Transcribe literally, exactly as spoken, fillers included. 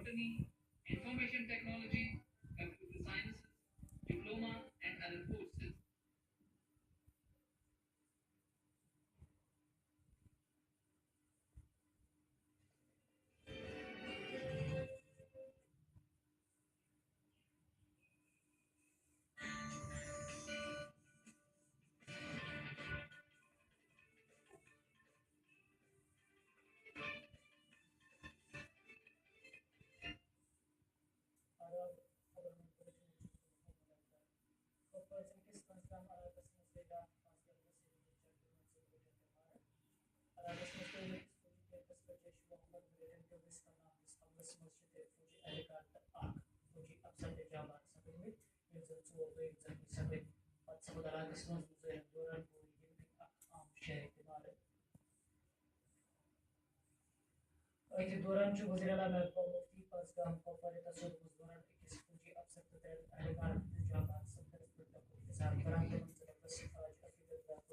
Company, Information Technology, Computer Sciences, Diploma and other courses. آداب، خبرن ہُنٛد برٛونٛہہ چھُ وُچھُن تہٕ محمد اختر۔ کۄپوارِ کِس پنٛژگام علاقس منٛز گٔے راتھ پنٛژگام ضلعہٕ سری نگر چکرِ منٛز ژوٗرِ بجہِ تہٕ عمارت۔ علاقس منٛز پیوٚو أکِس فوجی کیمپس پٮ۪ٹھ جیش محمد مجاہدین کِس قناعتس حملس منٛز چھِ ترٛےٚ فوجی اہلکار تہٕ اکھ فوجی افسر تہِ جانبحق سپٕدمٕتۍ، ییٚمہِ زن ژور لٔگۍ زخمی سپٕدۍ۔ پتہٕ سپُد علاقس منٛز مُظٲہرن دوران گوٚو ییٚمہِ کِنۍ اکھ عام شہری تہِ مارٕ۔ أتھۍ دوران چھُ وزیر اعلیٰ محبوبہ مفتی پنٛژگام کۄپوارِ تصرفس دوران أکِس فوجی افسر تہٕ ترٛٮ۪ن اہلکارن